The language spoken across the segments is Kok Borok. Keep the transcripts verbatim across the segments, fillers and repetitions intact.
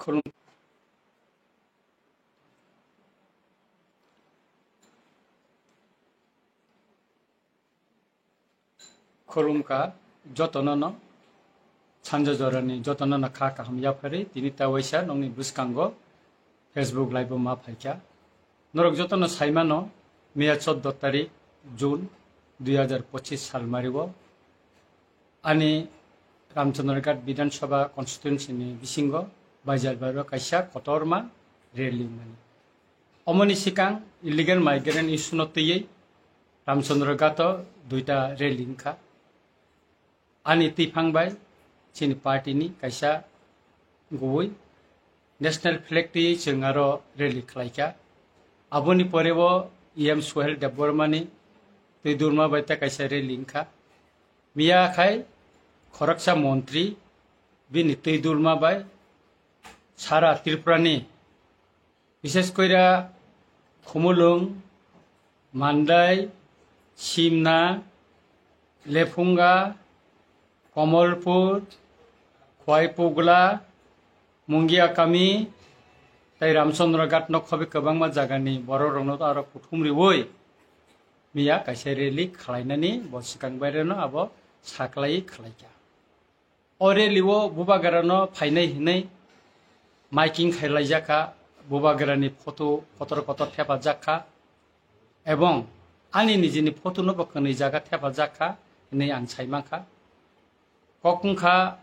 Khulum-, khulumkha jotono no, sanja jorani jotono no kha kaham yapharwi tini ta waisa nokni bwskango Facebook live o ma phaikha. Norok jotono saimano, miya chordo tarik June dui hazar pochis salmario ani Ramchandraghat Bidhan Sabha constituency ni bisingo Baijalbario kaisa kotorma rally mani. Omoni sikang illegal migrant issue no twiwi Ramchandraghat o duita rally wngkha. Ani twiphang bai chini party ni kaisa gubui national flag twi chwng aro rally khlaikha. Aboni pore bo E M Suhel Debbarma ni twi durma bai ta kaisa rally wngkha. Miya khai khoroksa montri bini twi durma bai sara Tripura ni, bishes koira Khumulwng, Mandai, Simna, Lephunga, Komolpur, Khwaipugla, Mungiakami, tei Ramchandraghat no khobi kwbangma jagani borok rokno aro kuthum riwi miya kaisa rally khlainani bo swkang baireno abo saklai khlaikha. O rally o Bubagra no phainai hinwi miking khai laijak kha, Bubagra ni photo kotor kotor thepajak kha, ebong ani nijini photo no bo kwnwi jaga thepajak kha hinwi ang sai mankha. Kok wngkha,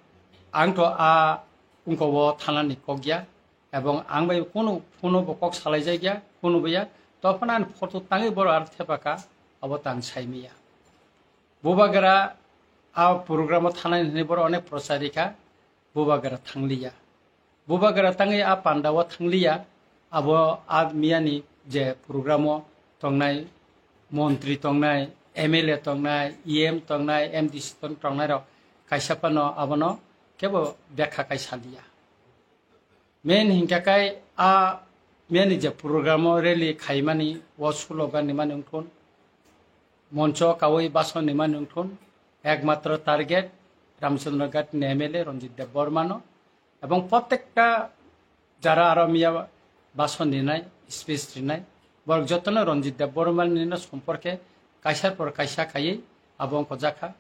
ang to a wngko o thanani kok ya, ebong ang bai kunu phone bo kok salai jak ya, kunu bo ya, to phano ani photo tangwi boro aro thepakha, abo tang sai maya. Bubagra a program o thanai hinwi boro onek prochar rikha, Bubagra thangliya. Bubagra tangwi a panda o thangliya, abo a miyani je program o tongnai montri tongnai, M L A tongnai, E M tongnai, M D C tong-, tongnai rok kaisa phano abono kebo bekha kai saliya. Main hinkha kai a miyani je program o rally khaimani o slogan ni mani wngthun, moncho kawi bason ni mani wngthun, ekmatro target Ramchandraghat ni M L A Ranjit Debbarma no, ebong protekta jara aro miya bason rinai, speech rinai, borok jotono Ranjit Debbarma ni no somporke kaisa por kaisa khaiwi abo wngkha jakha.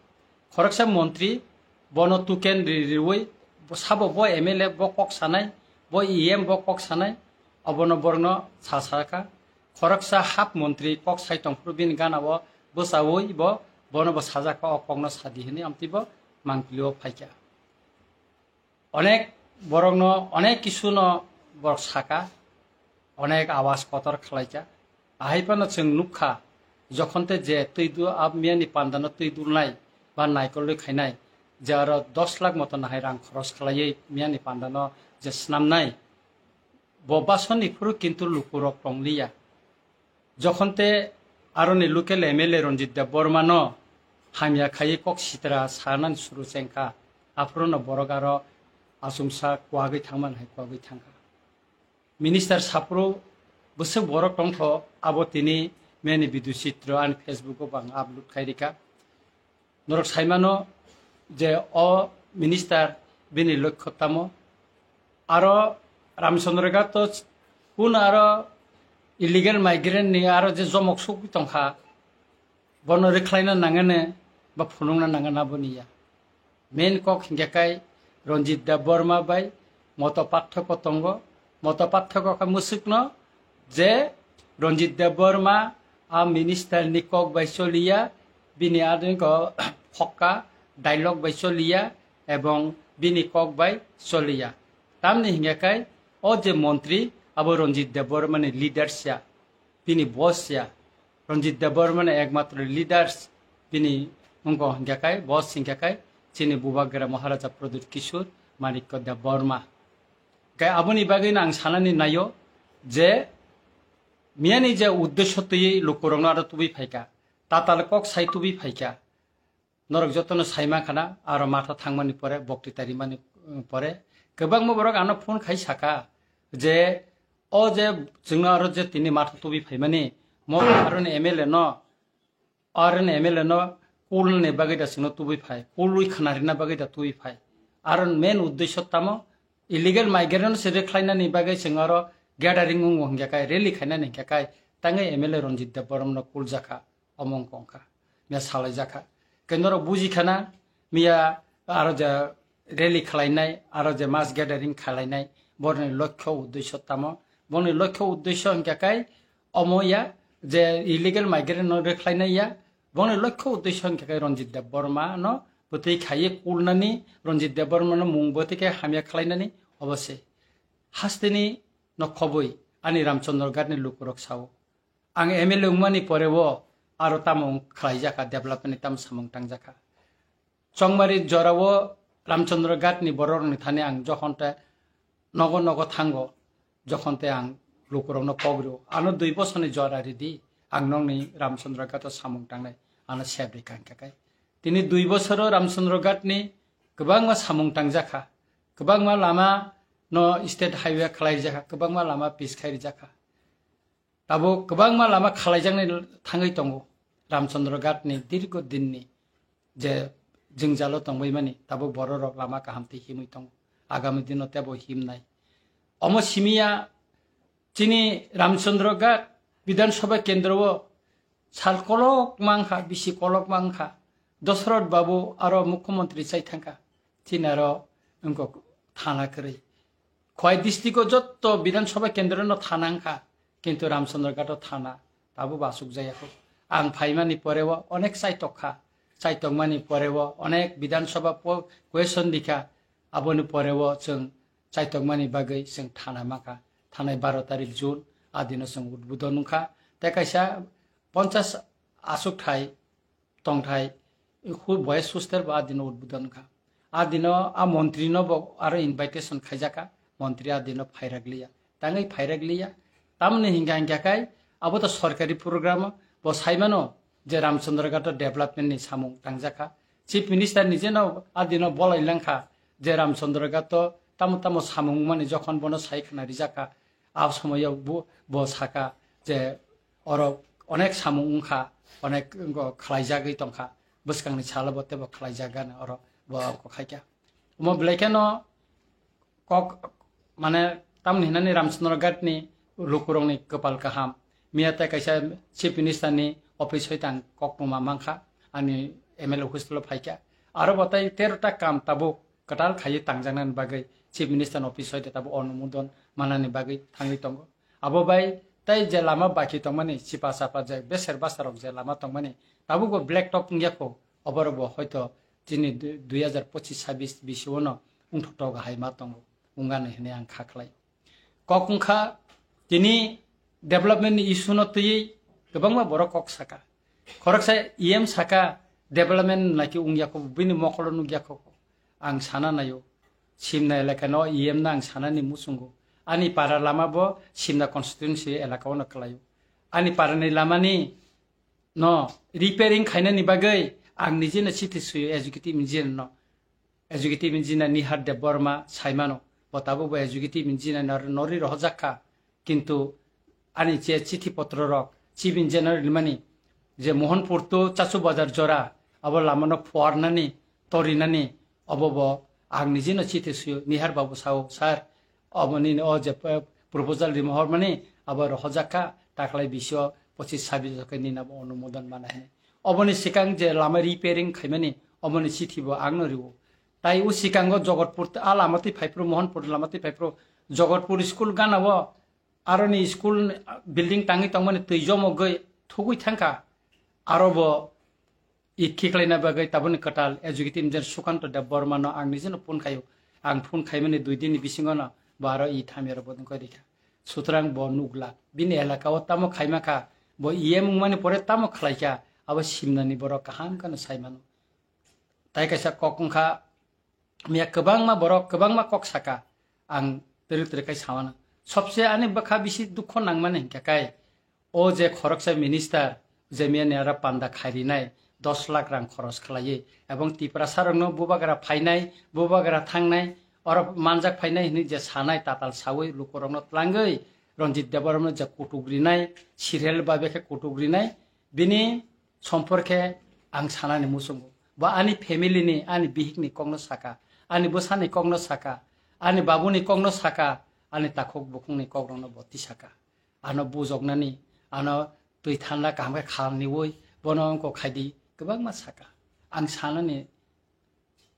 Khoroksa montri bono tuken ri-, riwi sabo bo M L A bo kok sanai, bo E M bo kok sanai, obono borokno sa sakha. Khoroksa hap montri kok sai tongphuru bini gana o bwchawi bo bono bo sajak kha, o kokno sadi hinwi amtwi bo mangpili o phaikha. Onek borokno onek kisu no borok saka, onek awas kotor khlaikha. Ahai phano chwng nukha, jokhon te je twi du-, a miyani panda no twi dulnai ba naikolwi khainai, je aro dos lakh moto nahai rang khoros khlaiwi miyani panda no je snamnai, bo basoni phuru kintu lukurok tongliya. Jokhon te aroni local M L A Ranjit Debbarma no hamya khaiwi kok sitra sanani suru chengkha, aphuru no borok aro achomsa kwagwi thangmani hai kwagwi thangkha. Minister saphuru bwswk borok tongtho, abo tini meni video chitro ani Facebook o bo ang upload khai rikha. Norok saimano je o minister bini lokho tamo. Aro Ramchandra Ghat to kun aro illegal migrant ni aro je jomok sugwi tongkha, bono rwkhlaina nangani ba phunukna nangani aboni ya. Main kok hinkhe kai Ranjit Debbarma bai moto parthoko tongo. Moto parthoko khe mwswkno je Ranjit Debbarma a minister ni kok bai choliya, bini adingo phokka dialogue bai choliya ebong bini kok bai choliya. Tamni hinkhe kai o je montri abo Ranjit Debbarma ni leaders ya, bini boss ya. Ranjit Debbarma ni ekmatro leaders bini wngkha hinkhe kai, boss hinkhe kai chini Bubagra Maharaja Pradyut Kishore Manikya Debbarma. Kai aboni bagwino ang sanani naio je miyani je uddesho twiwi lukurokno aro tubui phaikha, tatal kok sai tubui phaikha. Norok jotono sai mankha na, aro matha thangmani pore, bokti tarimani, um, pore kwbangma borok ano phone khai saka je o je chwngno aro je tini matha tubui phaimani, mo aroni M L A no, aroni M L A no kulni bagwi da chwngno tubui phai, kulwi khna rina bagwi da tubui phai. Aro main uddesho tamo Illegal migrant no se rwkhlainani bagwi chwng oro gathering wngo hwnkhe kai, rally khainani hwnkhe kai, tangwi M L A Ranjit Debbarma no kuljakha, omo wngkha, miya salaijakha. Khe norok bujikhana, miya aro je rally khlainai, aro je mass gathering khlainai, borni lokho uddesho tamo? Borni lokho uddesho hwnkhe kai, omo ya, je illegal migrant no rwkhlainai ya, bongni lokho uddesho hwnkhe khe Ranjit Debbarma no bwtwi khaiwi kulnani, Ranjit Debbarma no mung bwtwi khe hamya khlainani, obo se. Hasteni no khobwi ani Ramchandra Ghat ni lukurok sao. Ang M L A wngmani pore o aro tamo khlaijakha, development ni tamo samung tangjakha. Chongmari jorao Ramchandra Ghat ni bororokni thani ang jokhon te nogo nogo thango, jokhon te ang lukurokno kok rwo. Ano dui bosorni jora ridi, ang nokni Ramchandra Ghat o samung tangnai, ano sep rikha hwnkhe kai. Tini dui bosoro Ramchandra Ghat ni kwbangma samung tangjakha, kwbangma lama no state highway khlai rijakha, kwbangma lama pis khai rijakha. Tabuk kwbangma lama khalaijaknai thangwi tongo. Ramchandra Ghat ni dirgo dinni je jwngjalo tongbaimani, tabuk bororok lama kaham tei himwi tongo. Agami dino tebo himnai. Omo simiya chini Ramchandra Ghat Bidhan Sabha kendro o sal kolok mankha, bisi kolok mankha. Dosrot Babu aro Mukhyamantri chai thangkha. Chini aro wngkha thana kwrwi. Khowai district o jotto Bidhan Sabha kendro no thana wngkha, kintu Ramchandra Ghat o thana tabuk bo asuk jaya kho. Ang phaimani pore o onek chaitok kha, chaitokmani pore o onek Bidhan Sabha po-, question rikha, aboni pore o chwng chaitokmani bagwi chwng thana mankha. Thanai baro tarik June, a dino chwng udbodon wngkha. Tei kaisa ponchas asuk thai tongthai hu-, boys hostel bo a dino udbodon wngkha. A dino a montri no bo aro invitation khaijakha, montri a dino phairak liya. Tangwi phairak liya. Tamoni hingka hingka khai abo to sorkari program, bo saimano je Ramchandra Ghat o development ni samung tangjakha. Chief Minister ni jeno a dino bolai langkha je Ramchandra Ghat o tamo tamo samung mani jokhon bono sai khna rijakha. A somoyo bo, bo saka je oro onek samung wngkha, onek wngkha khlaijagwi tongkha, bwskangni salo bo teibo khlaijak gana oro bo khaikha. Omo belai kheno kok, mane, tamni hinani Ramchandra Ghat ni lukurokni kwpal kaham. Miya tei kaisa Chief Minister ni office hoi tang kok numa mankha, ani M L A hostel o phaikha. Aro bo tei tero ta kam tabuk kwtal khaiwi tangjaknani bagwi Chief Minister ni office hoi tabo onumodon manani bagwi thangwi tongo. Abo bai tei je lama baki tongmani, chipa chapa je beser basarok je lama tongmani, tabukbo black top wngya kho, oborokbo hoito chini du-, dui hazar pochis sabis bisio no wngthoktok hai ma tongo, wngani hinwi ang kha khlai. Kok wngkha tini development ni issue no twiwi kwbangma borok kok saka. Khoroksa E M saka development naikhe wngya kho, bini mokolo nukya kho. Ang sana naio, Simna elaka no E M no ang sanani muchungo. Ani para lama bo Simna constituency elaka o no kwlaio. Ani para ni lama ni no repairing khainani bagwi ang nije no chithi suyo executive engineer no. Executive engineer Nihar Debbarma saimano, bo tabuk bo executive engineer nor-, norwi rohorjak kha. Kintu ani je chithi potro rok, chief engineer rimani, je Mohanpur to Chachu Bazar jora, abo lama no phuarnani, torinani, obo bo ang nije no chithi suyo, Nihar babu sao, "Sir, obo nini o je, eh, proposal rima hormani, abo rohorjak kha, taklai bisio pochis sabis khe nini abo onumodon mana hini." Oboni sikang je lama repairing khaimani, oboni chithi bo ang no rio. Tai o sikango Jogotpur, a lama twi phaiphru, Mohanpur lama twi phaiphru, Jogotpur school gana o, aroni school building tangwi tongmani twi jomogwi thugwi thangkha. Aro bo i khiklaina bagwi taboni kwtal executive engineer Sukanto Debbarma no ang nijeno phone khaio. Ang phone khaimani dui din ni bisingo no bo aro i thamya rok bodong koi rikha. Sutrang bo nukla. Bini elaka o tamo khaima kha, bo E M wngmani pore tamo khlaikha, abo Simnani borok kaham kheno saimano. Tai kaisa kok wngkha, miya kwbangma borok, kwbangma kok saka, ang twrwk twrwk khai samano. Sobse ani bwkha bisi dukho nangmani hinkha kai, o je khoroksa minister, je miya ni aro panda khairinai, dos lakh rang khoros khlaiwi, ebong Tiprasa rokno bubagra phainai, bubagra thangnai, oro manjak phainai hinwi je sanai tatal sawi lukurokno tlangwi, Ranjit Debbarma no je kutuk rinai, serial babe khe kutuk rinai, bini somporkhe ang sanani muchungo. Bo ani family ni, ani bihik ni kokno saka, ani bwsani kokno saka, Ani babuni kokno saka, ani takhuk bukhukni kokrokno bo tisaka. Ano bujoknani, ano twi thanda kaham khe khalniwi, bono wngkok khaidi, kwbangma saka. Ang sanani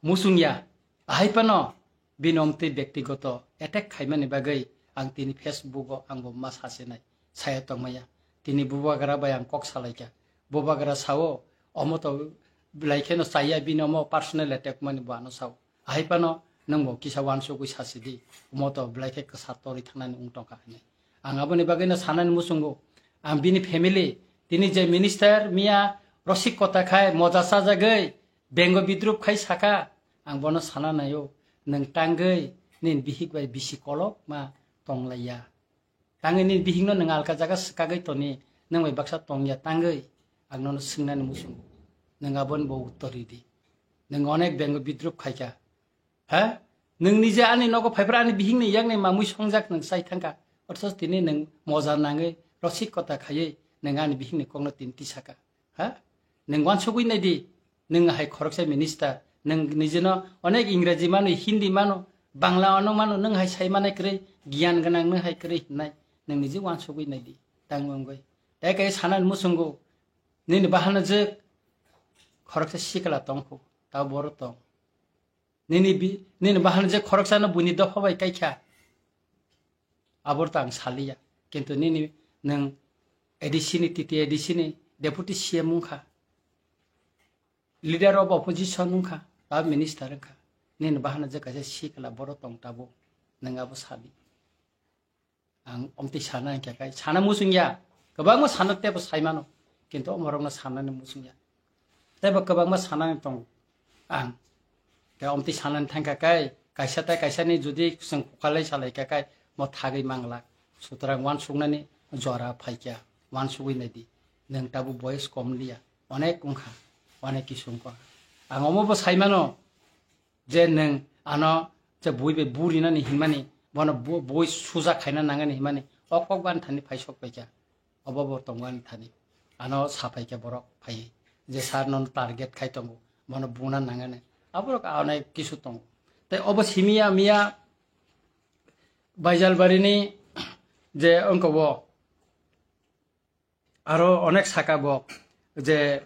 muchungya, ahai phano bini omtwi bektigoto attack khaimani bagwi ang tini Facebook o ang bo ma sasinai, saya tongmaya. Tini bubagra bai ang kok salaikha. Bubagra sao, omo to belai kheno chaya, bini omo personal attack mani bo ano sao. Ahai phano nwng bo kisa wansugwi sasidi, omo to belai khe kwsa torwi thangnani wng tongkha hinwi. Ang aboni bagwino sanani muchungo, ang bini family, tini je minister miya rosik kota khai moja sajagwi bengo bidrup khai saka, ang bono sana naio, nwng tangwi nini bihik bai bisi kolok ma tonglaiya. Tangwi nini bihikno nwng alka jaga swkagwi toni, nwng bai baksa tongya tangwi, ang nono swngnani muchungo, nwng aboni bo uttor ridi. Nwng onek bengo bidrup khaikha, ha? Nwng nije ani nogo phaiphra ani bihikni yakni mamwi songjak nwng chai thangkha. Othoch tini nwng moja nangwi rosik kota khaiwi nwng ani bihikni kokno tini tisaka. Ha? Nwng wansugwi naidi, nwng hai khoroksa minister, nwng nijeno onek Ingreji mano, Hindi mano, Bangla ano mano, nwng hai sai manai kwrwi, giyan gwnang nwng hai kwrwi hinnai, nwng nije wansugwi naidi, tangwi wngwi. Tai kai sanani muchungo, nini bahana je khoroksa sikla tongkhu, ta boro tong. Nini bi-, nini bahan je khoroksano buini dopha bai kaikha. Abor tang saliya. Kintu nini nwng A D C ni, T T A D C ni deputy C M wngkha. Leader of opposition wngkha. Ba minister wngkha. Nini bahan je kaisa sikla boro tong tabo. Nwng abo sali. Ang omtwi sana hingkha kai, sana muchung ya. Kwbangma sana tebo sai mano. Kintu omorokno sanani muchung ya. Tebo kwbangma sanani tongo ang. Tei omtwi sanani thangkha kai, kaisa tei kaisani jodi chwng kukalai salaikha kai, mo thagwi manglak. Sutrang wansuknani jora phaikha, wansugwi naidi. Nwng tabuk boyes kom liya. Onek wngkha, onek kisu wngkha. Ang omo bo sai mano, je nwng ano je bui bai burinani hinmani, bono bu-, bui suja khaina nangani hinmani, o kok bani thani phai sok paikha, obo bo tongmani thani. Ano sa paikha borok phai, je sir nono target khai tongo, bono buna nangani. Aborok ano kisu tongo. Tei obo simiya miya Baijalbarini je wngkha bo, aro onek saka bo je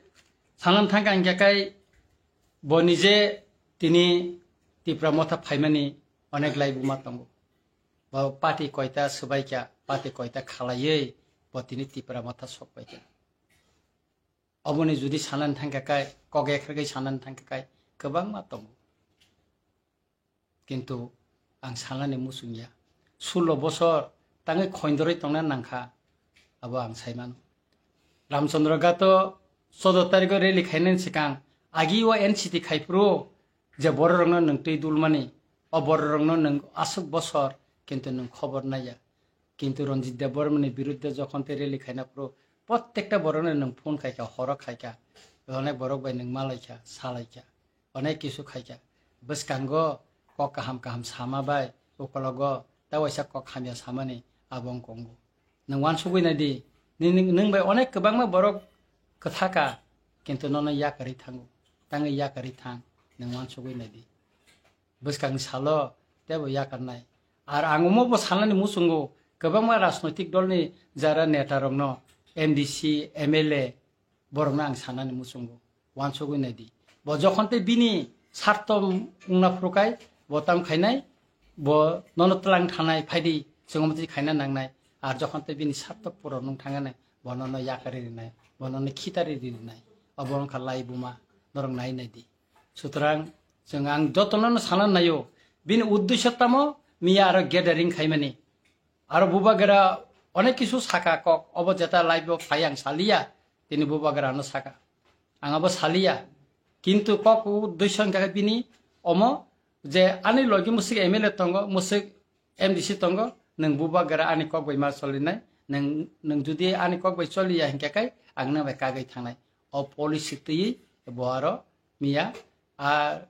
sanan thangkha hingkha kai bo nije tini Tipra Motha phaimani onek lai buma tongo. Bo party koita swbaikha, party koita khalaiwi bo tini Tipra Motha sokpaikha. Oboni jodi sanan thangkha kai, kok ekhargwi sanan thangkha kai, kwbangma tongo. Kintu ang sanani muchung ya. Sullo bosor tangwi khoindorwi tongna nangkha, abo ang sai mano. Ramchandra Ghato choudo tarikho rally khainani swkang agi o N C T khai phuru je bororokno nwng twi dulmani, o bororokno nwng aswk bosor, kintu nwng khobor naiya. Kintu Ranjit Debbarmani birudde jokhon tei rally khaina phuru, prottekta borokno nwng phone khaikha, horo khaikha, onek borok bai nwng malaikha, salaikha. Onek kisu khaikha. Bwskango kok kaham kaham sama bai, ukologo ta waisa kok hamya samani abo wng kongo. Nwng wansugwi naidi, nini, nwng bai onek kwbangma borok kwthaka, kintu nono yakarwi thango. Tangwi yakarwi thang, nwng wansugwi naidi. Bwskangni salo teibo yakarnai. Ar ang omo bo sanani muchungo, kwbangma rajnoitik dolni jara netarokno, M D C, M L A, borokno ang sanani muchungo, wansugwi naidi. Bo jokhon tei bini sarto wngna phuru kai, bo tam khainai, bo nono twlang thanai, phaidi, chwng omo twi khaina nangnai. Ar jokhon tei bini sarto puron wng thangnai, bo nono yakarwi rinai, bo nono khitari rinai. Obo wngkha lai buma, norok nai naidi. Sutrang, chwng ang jotono no sana naio, bini uddesho tamo miya aro gathering khaimani. Aro bubagra onek kisu saka kok, obo jeta live o phai ang saliya, tini bubagra no saka. Ang abo saliya. Kintu kok uddesho hingkha khe bini omo je ani logi musik M L A tongo, musik M D C tongo, nwng bubagra ani kok bai ma solinai, nwng, nwng jodi ani kok bai soliya hingkha khe ang nang bai kagwi thangnai. O policy twiwi bo aro miya a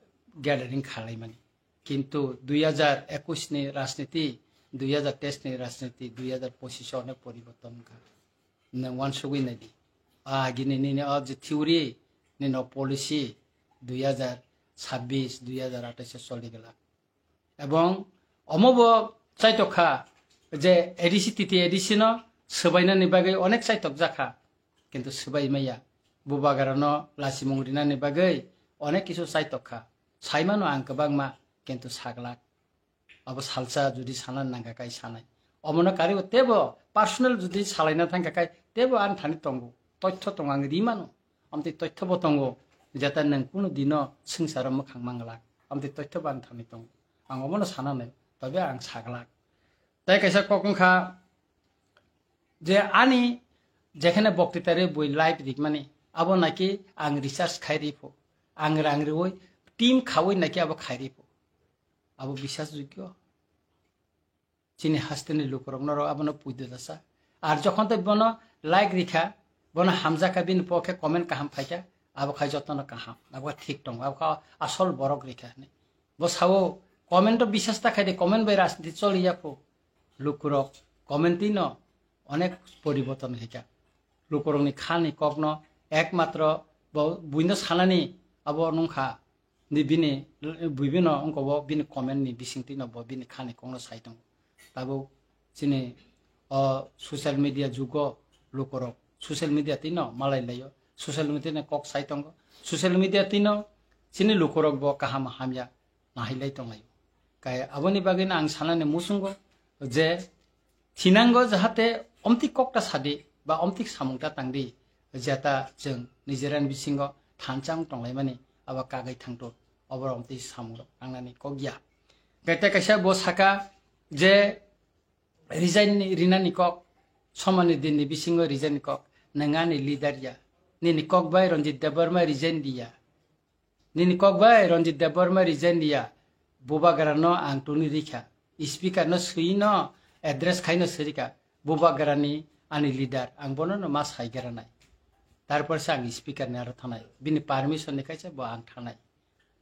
gathering khalaimani. Kintu dui hajar ekwis ni rajniti, dui hajar teis ni rajniti, dui hajar pochis o onek poriborton wngkha. Nwng wansugwi naidi. A agini nini o je theory, nini o policy dui hajar sabbis, dui hajar atais o choli glak. Ebong Omo bo chaitok kha je A D C, T T A D C no swbainani bagwi onek chaitok jakha, kintu swbai maya. Bubagra no lachimung rinani bagwi onek kisu chaitok kha. Saimano ang kwbangma, kintu saglak. Abo salsa jodi sana nangkha kai sanai. Omono karibo tebo personal jodi salaina thangkha kai tebo ani thani tongo. Toitho tongo, ang rimano. Amtwi toitho bo tongo. Jeta nwng kunu dino swngcharo mwkhang manglak. Amtwi toitho bo ani thani tongo. Ang omono sana nai. Tobe ang saglak. Tai kaisa kok wngkha je ani jekhene bokti tari bui live rikmani. Abo naki ang research khai ripho. Ang rang riwi team khawi naki abo khai ripho. Abo bisas jogyo. Chini hasteni lukurok norok abono puido dasa. Ar jokhon tei bono like rikha, bono hamjakha, bini pokhe comment kaham phaikha, abo khai jotono kaham, abo thik tongo, abo kha asol borok rikha hinwi. Bo sao comment o bisas ta khai de, comment bai rajniti choli ya phu. Lukurok comment twi no onek poriborton khaikha. Lukurokni khani kokno ekmatro bo buino sanani abo nungkha. Ni bini, bibino wngkha bo bini comment ni bisingtwi no bo bini khani kokno sai tongo. Tabuk chini o social media jugo lukurok social media twi no malai laio, social media ni kok sai tongo, social media twi no chini lukurok bo kaham hamya nahilai tonglaio. Kai aboni bagwi no ang sanani muchungo je thinango jahate omtwi kokta sadi ba omtwi samungta tangdi, jeta chwng nijerani bisingo thansa wng tonglaimani abo kagwi thangto, obo omtwi samungrok tangnani kok ya. Kete kaisa bo saka je resign ni rinani kok, somani dinni bisingo resign ni kok, nwng ani leader ya, nini kok bai Ranjit Debbarma resign diya. Nini kok bai Ranjit Debbarma resign diya, Bubagra no ang tuni rikha, speaker no swi no address khai no sirika, Bubagra ni ani leader, ang bono no ma sai gra nai. Tarpor se ang speaker ni aro thanai, bini permission ni kaisa bo ang thanai.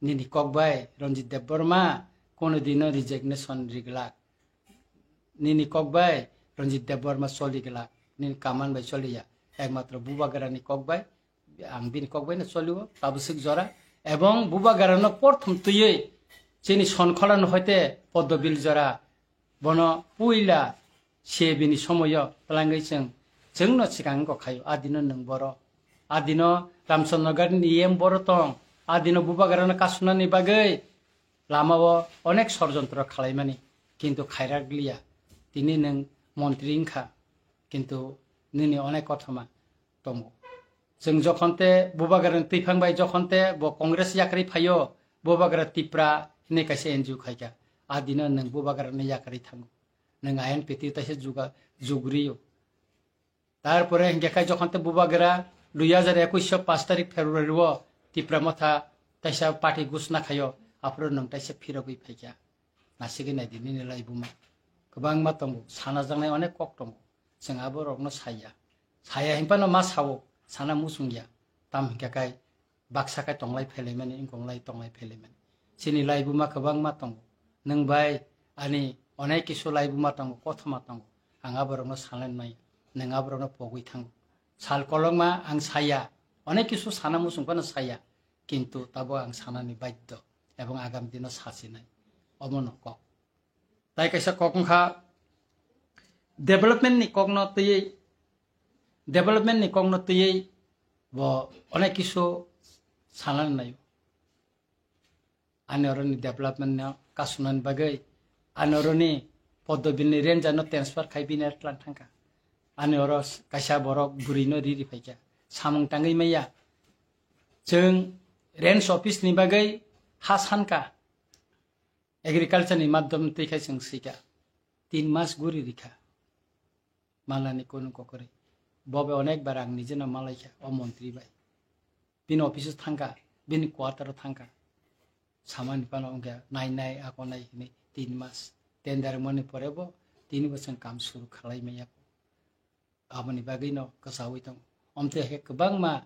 Nini kok bai Ranjit Debbarma kono dino resignation riglak. Nini kok bai Ranjit Debbarma choli glak, nini kaman bai choli ya. Ekmatro Bubagra ni kok bai, ang bini kok bai no choli o, tabuk swk jora. Ebong Bubagra no porthom twiwi chini Sonkhola no hoite Poddobil jora, bono puila se bini somoyo twlangwi chwng, chwng no swkang wngkha khaio, a dino nwng boro, a dino Ramchandra Nagar ni E M boro tong, a dino Bubagra no kasunani bagwi lama o onek sorjontro khalaimani, kintu khairak liya. Tini nwng montri wngkha, kintu nini onek kothoma tongo. Chwng jokhon te Bubagra ni twiphang bai jokhon te bo Congress yakrwi phaio, Bubagra Tipra hinwi kaisa N G O khaikha. A dino nwng Bubagra ni yakrwi thango. Nwng I N P T taisa juga-, jugriyo. Tarpore hinkhe khai jokhon te Bubagra dui hajar ekwis o pash tarik February o Tipra Motha taisa party gusna khaio, aphuru nwng taisa phirogwi phaikha. Nasigwi naidi nini laibuma. Kwbangma tongo, sana jaknai onek kok tongo. Chwng aborokno saya. Saya hinphano ma sao, sana muchungya. Tam hinkhe khai baksa khe tonglai phailaimani, wngkonglai tonglai phailaimani. Chini laibuma kwbangma tongo. Nwng bai ani onek kisu laibuma tongo, kothoma tongo. Ang aborokno sanai maya, nwng aborokno pogwi thango. Sal kolokma ang saya, onek kisu sana muchung phano saya, kintu tabo ang sanani baddo ebong agam dino sasinai. Omono kok. Tai kaisa kok wngkha development ni kokno twiwi, development ni kokno twiwi bo onek kisu sanani naio. Ani oroni development no kasunani bagwi, ani oroni Poddobil ni ranger no transfer khai bini tlang thangkha. Ani oro kaisa borok bwrwi no riri phaikha. Samung tangwi maya. Chwng range office ni bagwi ha sankha. Agriculture ni madhyam twi khai chwng swikha. Tin mas guri rikha. Malani kunu kokori. Bobe onek bar ang nijeno malaikha o montri bai. Bini office o thangkha, bini quarter o thangkha. Samani phano wngkha nai nai ako nai hinwi tin mas. Tender mani pore bo tini bosong kam suru khalai maya. Aboni bagwi no kwchawi tongo. Omte he kwbangma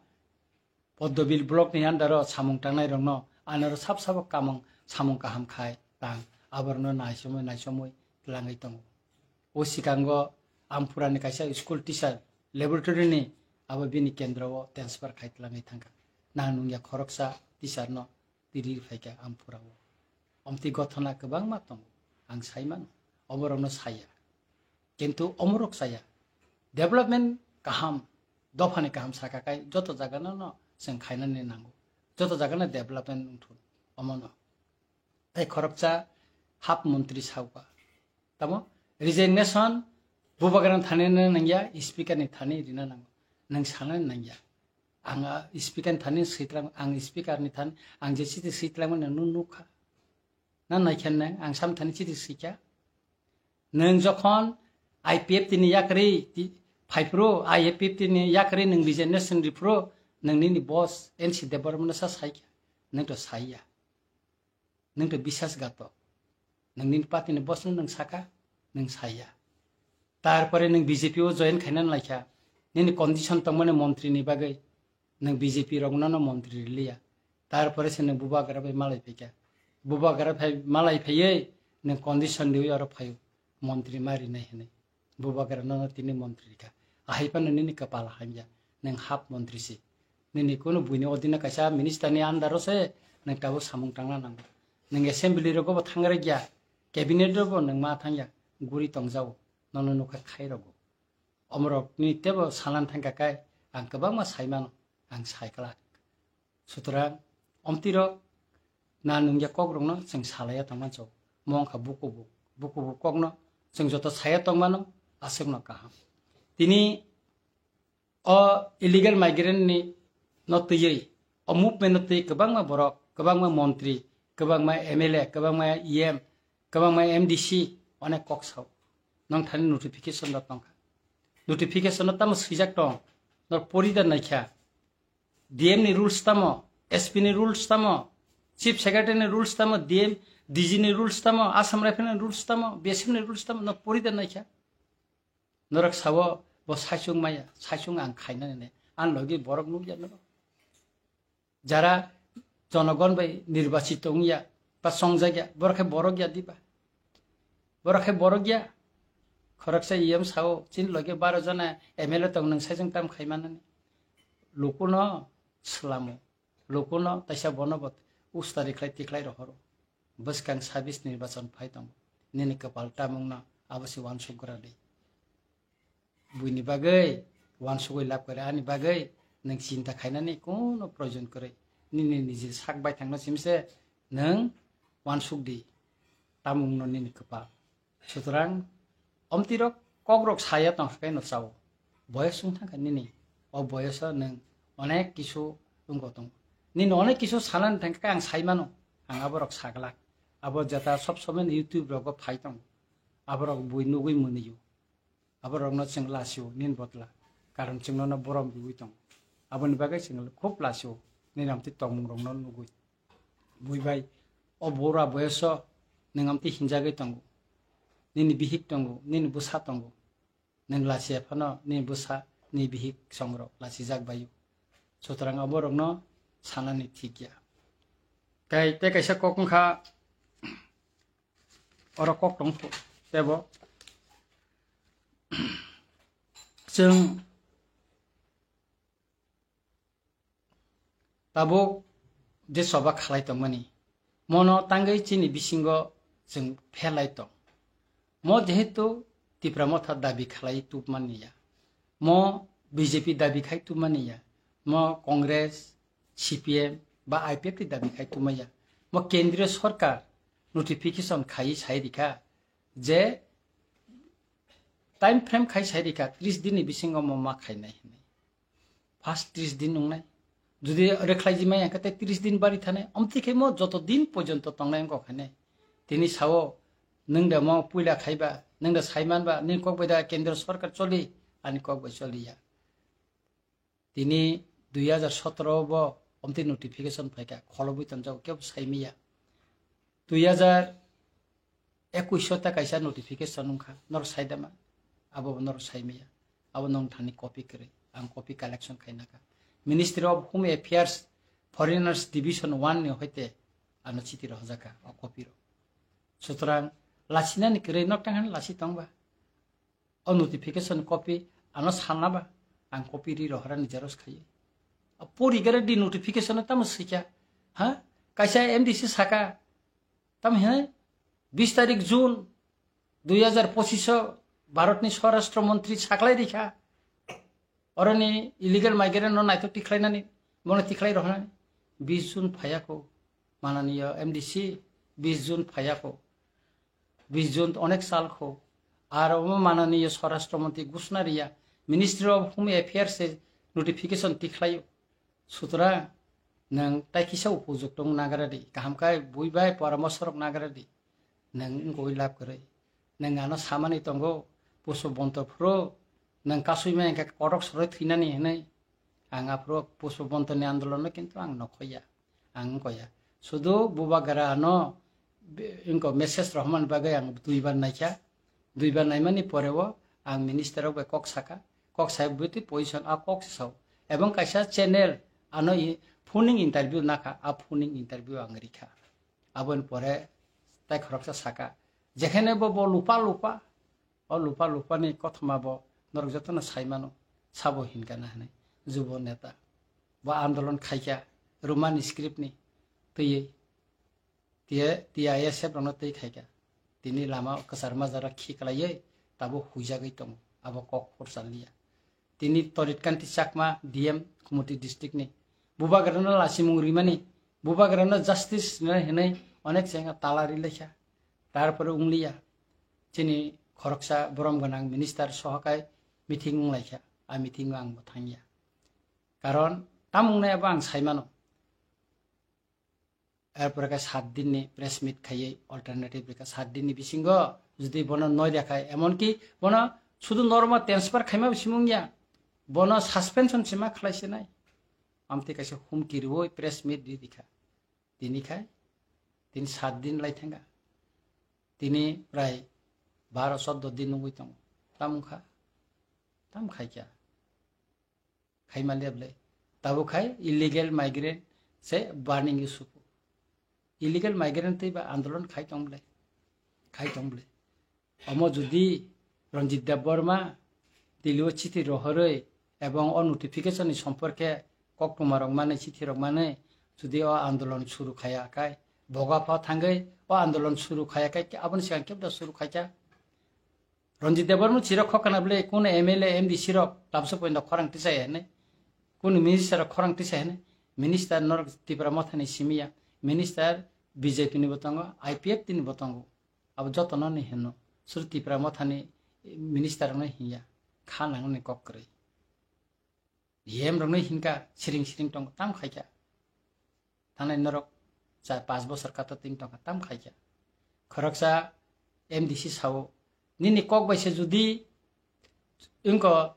Poddobil block ni under o samung tangnai rokno anoro sab sabo kamung samung kaham khai tang aborokno naisomwi naisomwi twlangwi tongo. O sikango Amphurani kaisa school teacher laboratory ni abo bini kendro o transfer khai twlangwi thangkha. Nang nungya khoroksa teacher no tiri phaikha Amphura o. Omtwi gothona kwbangma tongo. Ang sai mano, oborokno saya. Kintu omorok saya. Development kaham, dophani kaham saka kai joto jagano no chwng khainani nango. Joto jagano development wngthun, omono. Tei khoroksa hap montri sauka. Tamo resignation bubagrano thani rina nangya, speaker ni thani rina nango. Nwng sanani nangya. Ang, ah, speaker ni thani swi tlang, ang speaker ni thani, ang je chiti swi tlangmani nwng nukha. Na naikha nang, ang sam thani chiti swikha. Nwng jokhon I P F T ni yakarwi ti-, phaiphuru, I P F T ni yakarwi nwng resignation riphuru, nwng nini boss N C Debbarmano sa saikha. Nwng to saiya. Nwng to bisasgatok. Nwng nini party ni boss no nwng saka, nwng saiya. Tarpore nwng B J P o join khaina laikha. Nini condition tongmani montri ni bagwi nwng B J P rokno no montri riliya. Tarpore se nwng bubagra bai malai phaikha. Bubagra phai malai phaiwi nwng condition riwi oro phaio. Montri ma rinai hinwi. Bubagra no tini montri rikha. Ahai phano nini kwpal hamya. Nwng hap montri si. Nini kunu buini odino kaisa minister ni under o se nwng tabuk samung tangna nango. Nwng assembly rogo bo thangre gya. Cabinet rogo bo nwng ma thangya. Guri tongjao. Nono nukha khai rogo. Omorok ni tebo sanan thangka kai ang kwbangma sai mano. Ang sai kala. Sutrang, omtirok na nungya kokrokno chwng salaiya tongma chok. Mo wngkha bukubu, bukubu kokno chwng joto saya tongmano aswkno kaham. Tini o illegal migrant ni no twiwi, o movement no twi kwbangma borok, kwbangma montri, kwbangma M L A, kwbangma E M, kwbangma M D C onek kok sao. Nong thani notification rok tongkha. Notification no tamo swijak tong, nor pori da naikha. D M ni rules tamo, S P ni rules tamo, Chief Secretary ni rules tamo, D M, D G ni rules tamo, Assam Rifle ni rules tamo, B S F ni rules tamo, no pori da naikha. Norok sao bo saichung maya, saichung ang khaina nene. An logi borok nukya norok. Jara jonogon bai nirbachit wngya, ba chongjak ya, borok khe borok ya diba? Borok khe borok ya. Khoroksa E M sao, chini loge baro jona M L A tong, nwng saichung tam khai manani. Lukuno swlamo, lukuno taisa bono bo ustari khlai tikhlai rohoro. Bwskang sabis nirbachon phai tongo. Nini kwpal tamungno abo se uansuk gra di. Buini bagwi uansugwi lab kwrwi, ani bagwi nwng chinta khainani kuno proyojon kwrwi. Nini niji sak baithangno simse nwng uansuk di, tamungno nini kwpal. Sutrang omtirok kokrok saya tongkha khe no chao. Boyos wng thangkha nini. O boyoso nwng onek kisu wngko tongo. Nini onek kisu sanani thangkha khe ang sai mano. Ang aborok saglak. Abo jeta sob somoi YouTube rogo phai tongo. Aborok bui nugwi mwnwio. Aborokno chwng lasio nini botla. Karon chwng nono borom riwi tongo. Aboni bagwi chwng khub lasio nini amtwi tongmungrokno nugwi. Bui bai, o bura boyoso nwng amtwi hinjagwi tongo. Nini bihik tongo, nini bwsa tongo. Nwng lachiya phano nini bwsa, nini bihik songrok lachijak baio. Sutrang aborokno sanani thik ya. Tei, tei kaisa kok wngkha, oro kok tong tebo. Chwng tabuk je choba khalai tongmani, mono tangwi chini bisingo chwng phelai tong. Mo jehetu Tipra Motha dabi khalai tubmani ya, mo B J P dabi khai tubmani ya, mo Congress, C P M ba I P F T dabi khai tubmani ya, mo kendriyo sorkar notification khai sai rikha je time frame khai sai rikha tris din ni bisingo mo ma khainai hinwi. First tris din wngnai. Jodi rwkhlai jimai hwnkhe tei tris din bari thanai. Omtwi khe mo joto din porjonto tongnai wngkha khainai. Tini sao, nwng da mo puila khaiba, nwng da saimanba, nini kok bai da kendro sorkar choli, ani kok bai choliya. Tini dui hajar sotoro bo omtwi notification phaikha, kholobwi tonjago, kebo saimiya. Dui hajar ekuish o ta kaisa notification wngkha, norok saidama, abo bo norok saimiya, abo nong thani copy kwrwi, ang copy collection khainakha. Ministry of Home Affairs, Foreigners Division one ni hoite ano chiti rohorjakha o copy rok. Sutrang lachinani kwrwi nok tang hani lachi tongba. O notification copy ano sanna ba, ang copy ri rohorani xerox khaiwi. A pori gare di notification tamo swikha, ha? Kaisa M D C saka, tamo hinai? Bis tarik June dui hajar pochisho Bharatni Swarashtra Montri saklai rikha, oroni illegal migrant no naithok tikhlainani, bono tikhlai rohonani. Bis June phayakho, mananiya M D C, bis June phayakho, bis June onek sal kho. Ar omo mananiya Swarashtra Montri ghosna riya, Ministry of Home Affairs se notification tikhlaio. Sutra, nwng tai kisa upojukto wng nagra di, kaham khe bui bai poramorsho rok nagra di. Nwng wngwi lab kwrwi. Nwng ano samani tongo, Pushpabanta phuru nwng kasui ma hwnkhe kotok soroi thwinani hwnwi. Ang aphuru Pushpabantani andolono kintu ang nokhoya, ang wngkoya. Sudu Bubagra ano be-, wngko message rohormani bagwi ang duibar naikha. Duibar naimani poreo ang minister rok bai kok saka. Kok sai bwtwi position a kok se sao. Ebong kaisa channel ano i-, phoning interview nakha, a phoning interview ang rikha. Aboni pore tai khoroksa saka, jekhene bo, bo lupa lupa, o lupa lupa ni kothoma bo norok jotono sai mano, sabo hinkha na hinwi, jubo neta. Bo andolon khaikha Roman script ni twiwi, T I S F rokno twi khaikha. Tini lama kwchar majra khiklaiwi tabuk huijagwi tongo, abo kok phursa liya. Tini Torit Kanti Chakma, D M, Kumoti district ni. Bubagrano lasimung rimani, Bubagrano justice rinai hinwi onek chengya tala rilaikha. Tarpore wngliya. Chini khoroksa borom gwnang minister sohokai meeting wnglaikha. A meeting o ang bo thangya. Karon tamung nai abo ang saimano. Erpore khe sat din ni press meet khaiwi alternative rikha. Sat din ni bisingo jodi bono noi rikha, emonki bono sudu normal transfer khaima bisimung ya, bono suspension sima khlai sinai. Amtwi kaisa humki riwi press meet ri rikha. Tini khai, tini sat din lai thangkha. Tini prai baro choddo din nungwi tongo. Tam wngkha, tam khaikha. Khaima leble. Tabuk khai illegal migrant se burning issue. Illegal migrant tei ba andolon khai tong ble. Khai tong ble. Omo jodi Ranjit Debbarma Delhi o chithi rohorwi ebong o notification ni somporke koktwma rok manwi, chithi rok manwi jodi o andolon suru khaya khai, boga pha thangwi o andolon suru khaya khai, aboni sigang kebda suru khaikha. Ranjit Debbarma chirok khokana bwle, kunu M L A, M D C rok tabso poino khorang tisai hene, kunu minister rok khorang tisai hene, minister norok Tipra Mothani simiya, minister B J P ni bo tongo, I P F T ni bo tongo, abo jotono ni hino, suru Tipra Mothani minister rokno hinya, kha nangni kok kwrwi. D M rokno hinkha siring siring tongo, tam khaikha. Thanai norok cha pas bosor kato ting tongkha, tam khaikha. Khoroksa M D C sao, nini kok bai se jodi wngko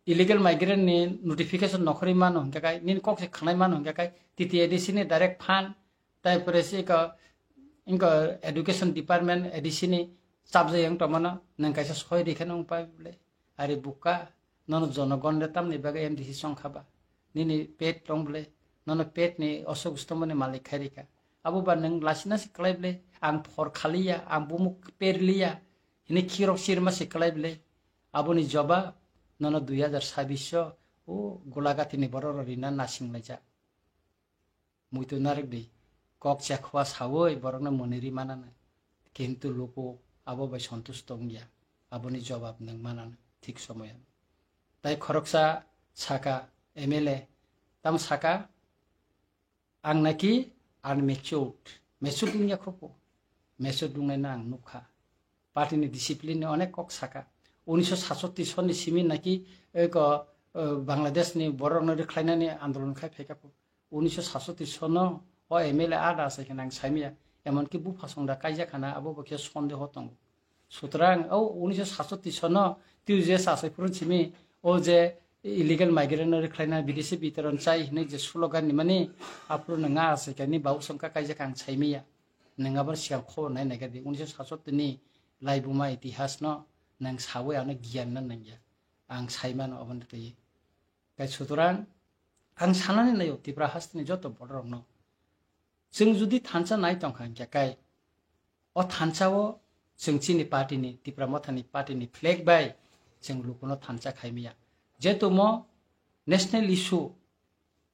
illegal migrant ni notification nokhorwi mano hinkha khai, nini kok se khanai mano hinkha khai, T T A D C ni direct fund, tai pore se eko, wngko education department A D C ni chapjai wng tongmano, nwng kaisa soi rikhe nung pai bole. Ari buka, nono jonogon de tamni bagwi M D C chongkha ba? Nini pet tong bole, nono pet ni osok ustomoni malik khai rikha. Abo ba nwng lasina se klai bole, ang phor khaliya, ang bumuk perliya, hini khirok sirma se klai bole. Aboni jobab nono dui hajar sabbish o, o Golagati ni borok rok rina nasing laijak. Muitu narwk di, kok chekhwa sawi borokno mwnwi ri manana, kintu luku abo bai sontush tongya, aboni jobab nwng manana thik somoyo. Tai khoroksa saka, M L A, tamo saka, ang naki unmatured, matured wngya khopo, matured wngnai no ang nukha. Party ni discipline ni onek kok saka. Unisho satsatti sonni simi naki eko, eh, Bangladesh ni borok no rwkhlainani andolon khai phaikha. Unisho satsatti sono o M L A ada asai khana ang saimaya. Emonki buphasong da kaijak khana abo bo khe sondeho tongo. Sutrang o unisho satsatti sono twi je asai phuru simi o je illegal migrant no rwkhlaina bidesi bitoron chai hinwi je slogan ni mani aphuru nwnga asai khani babu songkha kaijak ang saimaya. Nwng abo sigang khobor nai naikha di, unisho satsatti ni laibuma itihas no nwng sawi ano giyan na nangya. Ang saimano aboni twi. Kai sutrang, ang sanani naio Tipra hasteni joto bororokno. Chwng jodi thansa nai tongkha hinkhe kai, o thansa o chwng chini party ni, Tipra Mothani party ni flag bai chwng lukuno thansa khaimaya. Jetumo national issue,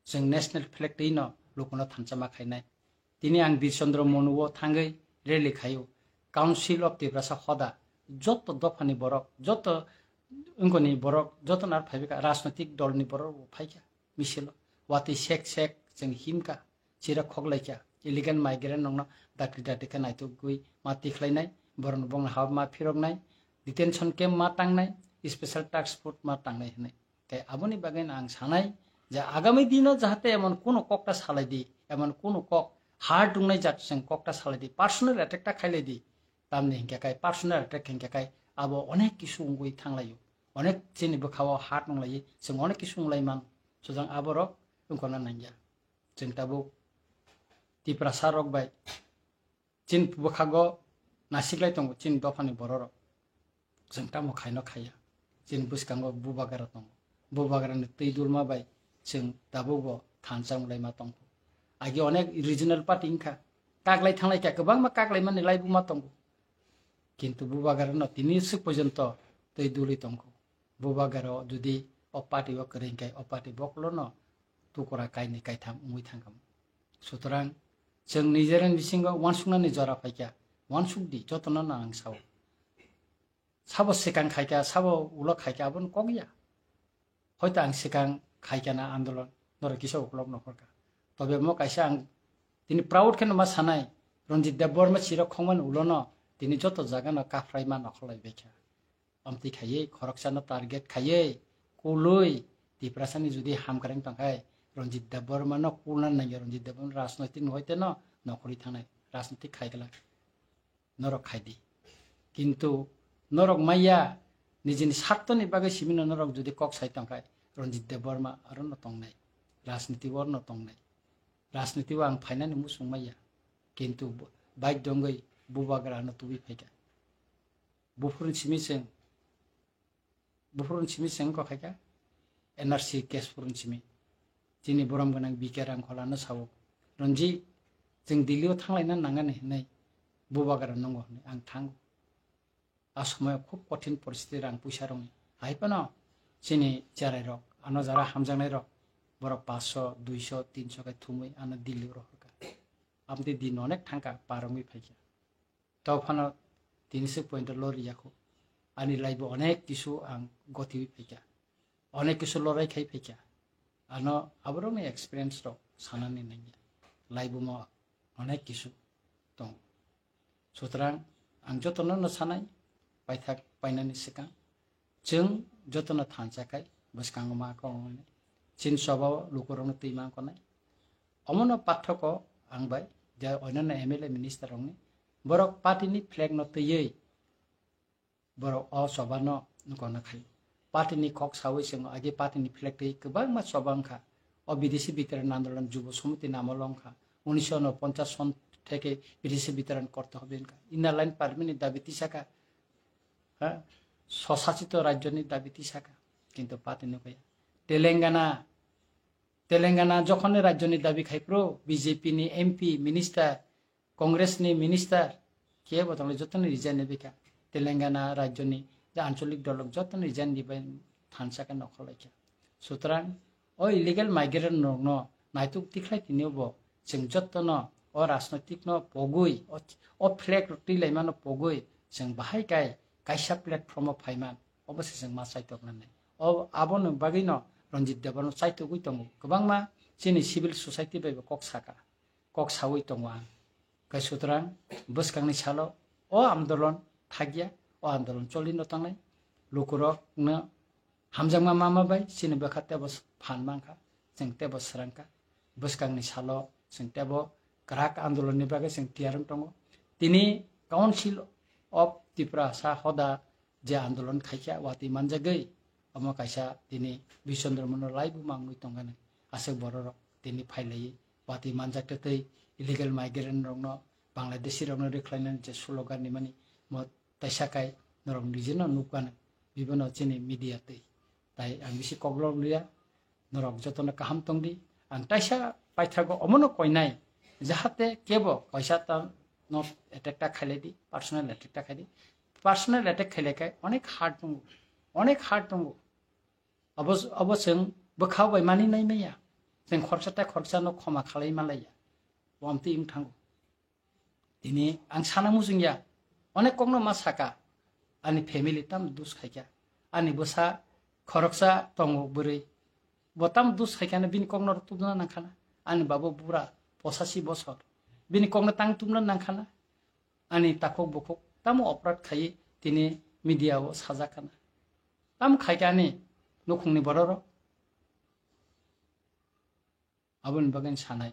chwng national flag twi no lukuno thansa ma khainai. Tini ang Bir Chandra Monu o thangwi rally khaio. Council of Tiprasa hoda, joto dophani borok, joto wngkoni borok, joto nar phaibaikha, rajnotik dolni borok bo phaikha misilo. Watwi sek sek chwng himkha, chira khoklaikha, illegal migrant rokno dakti dakti khe naitugwi ma tikhlainai, borokno bongni ha ma phiroknai, detention camp ma tangnai, special task force ma tangnai hwnwi. Tei aboni bagwi ang sanai je agami dino jahate emon kuno kokta salai di, emon kuno kok hard wngnai jat chwng kokta salai di, personal attack ta khailai di. Tamni hinkhe kai personal attack hinkhe kai abo onek kisu wngwi thanglaio, onek chini bwkhao hard wnglai, chwng onek kisu wnglai man, suchwng aborok wngkona nangya. Chwng tabuk Tiprasa rok bai chini bwkhago nasiklai tongo chini dophani bororok. Chwng tamo khaino khaiya. Chini bwskango bubagara tongo. Bubagarani twi dulma bai chwng tabukbo thansa wnglaima tongkho. Agi onek regional party wngkha. Kaklai thanglai kha, kwbangma kaklaimani laibuma tongo. Kintu bubagarano tini swk porjonto twi dulwi tongkho. Bubagaro jodi o party o kwrwi hwnkhe o party bokolono tukura kainwi kaitham wngwi thangkha. Sutorang chwng nijera bisingo uansuknani jora phaikha, uansukdi jotono no ang sao. Sabo swkang khaikha, sabo ulo khaikha, abono kok ya. Hoito ang swkang khaikha na andolon, norok kisa uklok nokhorkha. Tobe mo kaisa ang tini proud kheno ma sanai, Ranjit Debbarma chirok khongmani ulono tini joto jagano kaphraima nokholai baikha. Amtwi khaiwi, khoroksano target khaiwi, kulwi, Tiprasani jodi hamkreng tongkhai, Ranjit Debbarmano kulna nangya, Ranjit Debbarma rajnoitik no hoite no nokhorwi thangnai, rajnoitik khaigwlak. Norok khaidi. Kintu norok maya nijini sartoni bagwi simino norok jodi kok sai tongkhai, Ranjit Debbarma arono tongnai, rajniti o no tongnai. Rajniti o ang phainani muchung maya. Kintu bo-, bike dongwi bubagra ano tubui phaikha. Buphuruni simi chwng, buphuruni simi chwng wngkha khaikha N R C case phuruni simi. Chini borom gwnang B K Rangkhola no sao, "Ranjit, chwng Delhi o thanglaina nangani," hinwi bubagra nungo hinwi ang thango. A somoyo khub kothin poristiti rang puisa rokni. Hai phano chini cherai rok, ano jara hamjaknai rok, borok paanch sho, dui sho, tin sho khe thumwi ano Delhi o rohorkha. Amtwi din onek thangkha, par wngwi phaikha. Tei phano tini se point o lori yakho. Ani life o onek kisu ang gotiwi phaikha. Onek kisu lorai khai phaikha. Ano aborokni experience rok sanani nangya. Life o mo onek kisu tong. Sutrang ang jotono no sanai, paithak painani swkang. Chwng jotono thansa khai, bwskango ma kok wngnai. Chini choba o lukurokno twi ma wngnai. Omono pathoko ang bai, je oinano M L A minister rokni, borok party ni flag no twiwi, borok o choba no nukona khai. Party ni kok sawi chwng agi party ni flag twi kwbangma choba wngkha. O bidesi bitaran andolon Jubo Samiti namolo wngkha. Unisho unoponchas son theke bidesi bitaran korte hobe wngkha. Inner line permit ni dabi tisakha. Ha? Swsachito rajyo ni dabi tisakha. Kintu party nukaya. Telangana, Telangana jokhon ni rajyo ni dabi khai phuru B J P ni M P, minister, Congress ni minister, kebo tongle joto ni resign ni bikha. Telangana rajyo ni je ancholik dolok joto ni resign ni bai thansa khe nokhor laikha. Sutrang o illegal migrant rok no naituk tikhlai tini bo chwng joto no o rajnoitik no pogwi o, o flag rok twi laima no pogwi chwng bahai kai kaisa platform o phaiman obo se chwng ma chaitok nani. O abo no bagwi no Ranjit Debbarma chaitogwi tongo. Kwbangma chini civil society bai bo kok saka. Kok sawi tongo ang. Khe sutrang bwskangni salo o andolon thakya, o andolon cholino tangnai. Lukurokno hamjakma mama bai chini bwkha tebo phan mankha, chwng tebo swrangkha. Bwskangni salo chwng tebo kwrak andolonni bagwi chwng tiyar wng tongo. Tini Council of Tiprasa hoda je andolon khaikha, watwi manjagwi omo kaisa tini Bishondro Mono laibuma wngwi tongkha nai. Aswk bororok tini phailaiwi watwi manjak tei illegal migrant rokno, Bangladeshi rokno rwkhlainani je slogan rimani mo taisa kai norok nijeno nukha nai. Bibono chini media twi. Tai ang bisi koklok liya, norok jotono kaham tongdi. Ang taisa paithago omono koinai, jahate kebo kaisa ta no attack ta khailai di, personal attack ta khaidi. Personal attack khailai khai onek hard tongo, onek hard tongo. Abo, abo chwng bwkha bai mani nai maya. Chwng khoroksa tei khoroksa no khoma khalai malaiya. Bo amtwi wng thango. Tini ang sana muchungya. Onek kokno ma saka, ani family tam dus khaikha, ani bwsa khoroksa tongo bwrwi, bo tam dus khaikha, bini kokno tumna nangkhana, ani babo bura posasi bosor, bini kokno tang tumna nangkhana, ani takhuk bukhuk tamo oprad khaiwi tini media o sajakhana, tam khaikha ani nukhungni bororok. Aboni bagwi sanai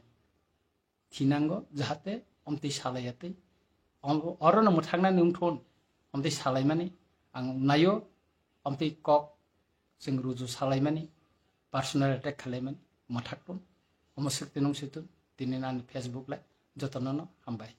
thinango, jahate omtwi salaiyatwi, om-, orono mwthaknani wngthun, omtwi salaimani ang naio, omtwi kok chwng ruju salaimani, personal attack khalaimani mwthakthun, omo swk tinung swtun, tini ani Facebook live jotono no hambai.